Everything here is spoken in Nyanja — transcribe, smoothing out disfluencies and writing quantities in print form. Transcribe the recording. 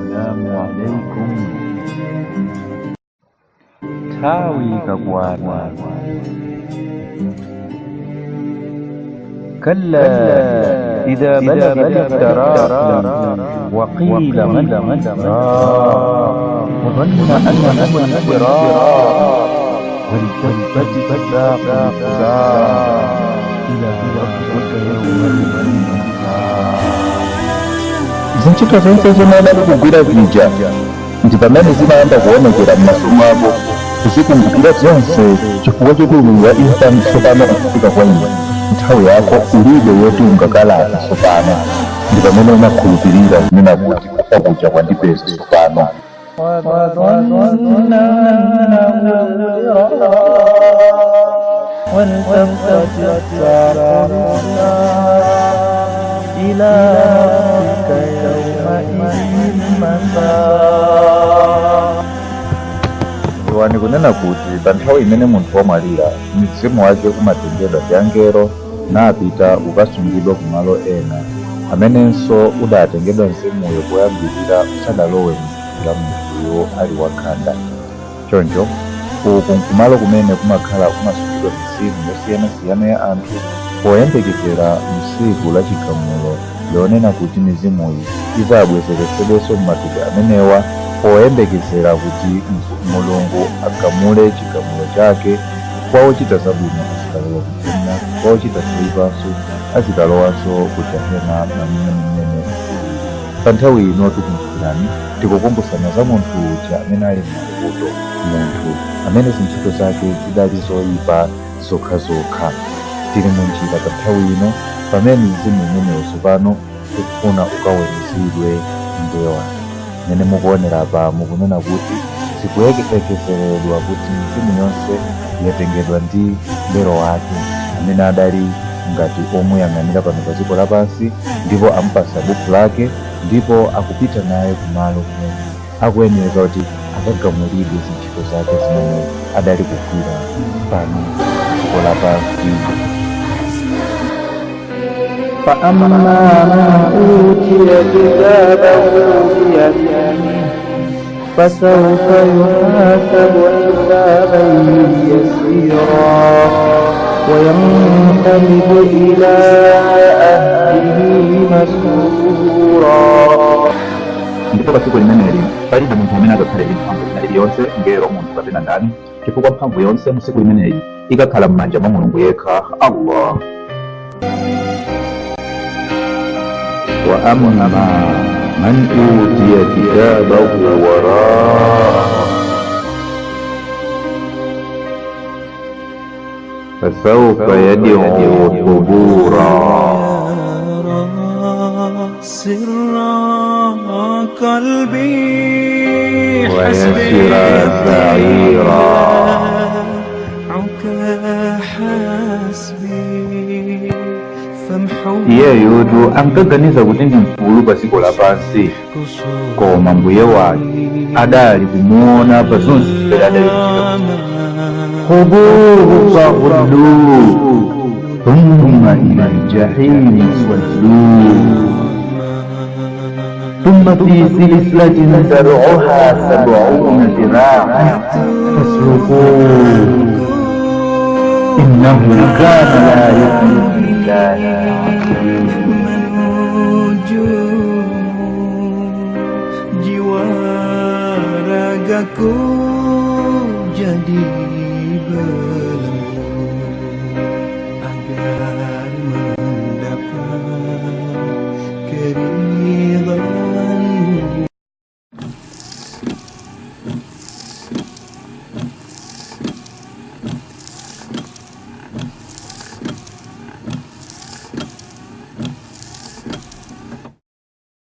Alaikum. Nthawi ikakwana. كلا إذا بلغت التراقي وقيل من راق وظن أنه الفراق والتفت الساق بالساق إلى ربك يومئذ المساق. Zintchito zonse zomwe adali kugwira zija ndi pamene zimayamba kuonekera m'maso mwako, kuzikumbukira zonse chifukwa choti ululu wa imfa tsopano ukufika kwa iwe. Nthawi yako ulibe yoti ungakalapa tsopano. Ndi pamene umakhulupirira kunena kuti kufa kuja kwandipeza tsopano. وظن أنه الفراق والتفت الساق بالساق إلى ربك يومئذ المساق. Dziwani kunena kuti pa nthawi imene munthu wamwalira, mzimu wake umatengedwa ndi angelo napita ukasungidwa kumalo ena amenenso udatengedwa mzimuyo poyambirira usadalowe m'thupi la munthuyo ali wakhanda. Choncho uku nkumalo kumene kumakhala kumasungidwa mizimu yosiyanasiyana ya anthu poyembekezera msiku la chigamulo lonena kuti mizimuyi izabwezeretsedwenso m'matupi amenewa, poyembekezera kuti Mulungu agamule chigamulo chake kwa ochita zabwino azikalowa ku Jannah, kwa ochita zoyipanso azikalowanso ku Jahena malinga ndi mmene zilili. Pa nthawi ino tikumbukirani, tikukumbusana za munthu uja amene ali m'mavuto, munthu amene zintchito zake zidali zoyipa zokhazokha. Tili mu njira pa nthawi ino pamene mzimu umenewo tsopano ukufuna ukaweruzidwe mbuye wake. Mmene mukuonera apa mukunena kuti zikuyerekezeredwa kuti mizimu yonse yatengedwa ndi mngelo wake amene adali ngati omuyang'anira pano pa dziko lapansi, ndipo amupasa buku lake ndipo akupita naye kumalo kumene akuyenereka kuti akagamulidwe zintchito zake zimene adali kugwira pano pa dziko lapansi. فأما من أوتي كتابه بيمينه فسوف يحاسب حسابا يسيرا وينقلب إلى أهله مسرورا. Ndipo pa tsiku limeneli palibe munthu amene adzakhale ndi mphamvu ina iliyonse, mngelo, munthu kapena ndani, chifukwa mphamvu yonse mu tsiku limeneli ikakhala m'manja mwa Mulungu yekha, Allah. Wa amma man utiya kitabahu waraa fasawfa yad'u thubura. سر قلبي ويسرى سعيرا. عك حسبي فامحو Iyeyotu ankaganiza kuti ndi mfulu pa dziko lapansi, koma mbuye wake adali kumuona pa zonse zimene adali kuchita. خذوه فغلوه ثم إلى الجحيم صلوه ثم في سلسلة ذرعها 70 ذراعا فاسلكوه إنه كان لا يؤمن بالله العظيم. Menuju jiwa ragaku jadi belenggu agar mendapat keridhaan.